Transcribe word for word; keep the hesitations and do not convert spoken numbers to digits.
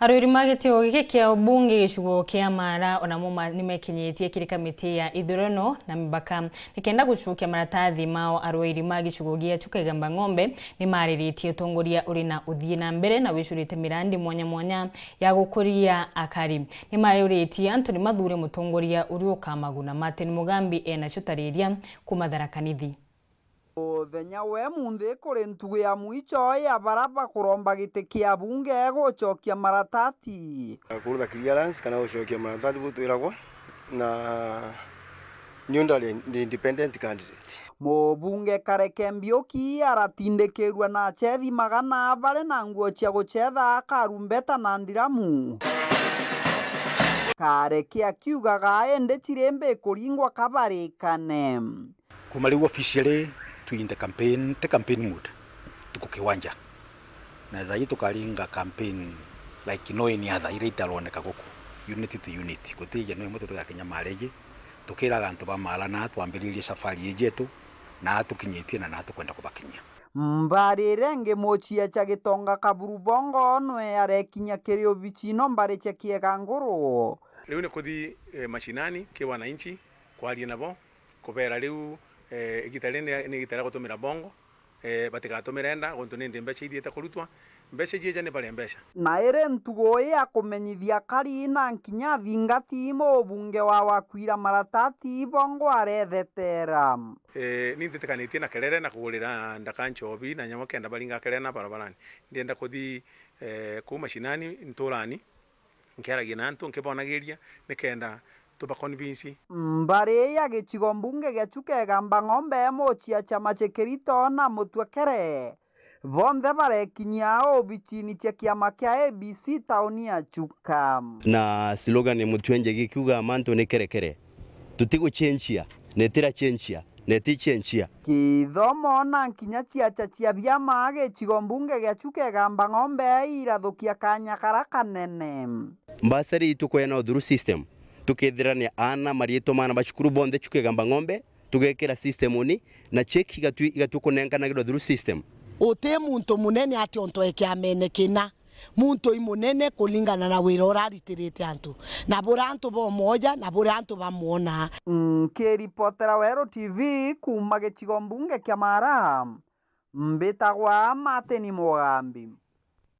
Arwairi ma gitio giki kia ubunge gicigo kia Mara onamo ma-, nimekinyitie kiri kamiti ya ithurano na mibaka nikenda gucokia maratathi mao. Arwairi ma gicigo gia Chuka Igamba Ng'ombe nimariritie utongoria uri na uthii na mbere na wicurite mirandi mwanya mwanya ya gukuria akari. Nimaruritie antu nimathure mutongoria uri ukamaguna. Martin Mugambi ena cutariria kuma Tharaka Nithi. Muthenya we munthi kuri ntugu ya mwicho ya bara bakuromba giti kia bunge gucokia maratati. Kurutha clearance kana gucokia maratati butwiragwa na niu ndari ndi independent candidate. Mubunge Kareke Mbiuki aratindikirua na achethi magana bari na nguo cia guchetha, karumbeta na ndiramu. Kareke akiugaga indi cirimbi kuringwa kabarikane. Kuma riu officially twi in the campaign, ti campaign mode, tuko kiwanja. Na thaa ii tukaringa campaign like no any other iria itaroneka guku, unit to unit. Gutija no imwe tugakinya Mara iji, tukiraga antu ba Mara naa twambiririe safari iji yetu, naa tukinyitie na naa tukwenda kubakinyia. Mbari iria ingi muchia cha Gitonga Kaburu Bongo nwe arekinya kiri obici no mbari cha Kiega Nguru. Riu ni kuthi, eh, mashinani ki wananchi, kwaria nabo, kubera riu, eh, igita riri ni, ni igita ria gutumira bongo, eh, batigatumire nda, guntu nindi mbeca ithiite kurutwa, mbeca ijieja ni baria mbeca. Na iri ntugu ii ya kumenyithia akari na nkinya athingati, mubunge wa Wakwira Maratati bongo arethetera. Eh, ni ntitikanitie na kerere na kugurira ndaka nchobi na nyama kenda baringa kerere na barabarani. Ndienda kuthi, eh, kuu mashinani, nturani, nkiaragia na antu, nkibonagiria, nikenda tuba convince. Mbari ya gicigo mbunge gia Chuka Igamba Ng'ombe, muchia cha Machikirito na Mutwekere, bonthe barekinyia obichini cia kiama kia A B C tauni ya Chuka. Na slogan ya Mutwenje gikiuga mantu ni kerekere. Tutigucenjia, na itirachenjia, na itichenjia. Kithomo na nkinya ciacha cia biama gicigo mbunge gia Chuka Igamba Ng'ombe irathukia kanya kara kanene. Mbasari itukwena o through system, tukethira ni aana mariitwa maana ba cukuru bonthe Chuka Igamba Ng'ombe, tugekira system uni, na check igatwi-, igatwi kunenkanagirwa through system. Uti muntu munene ati ontoe kiamene kina. Muntu i munene kuringana na wira uria aritirite antu, na buria antu bomoja, na buria antu bamwona. Nkiripotera Weru T V kuuma gicigo mbunge kia Mara, mbitagwa Martin Mugambi.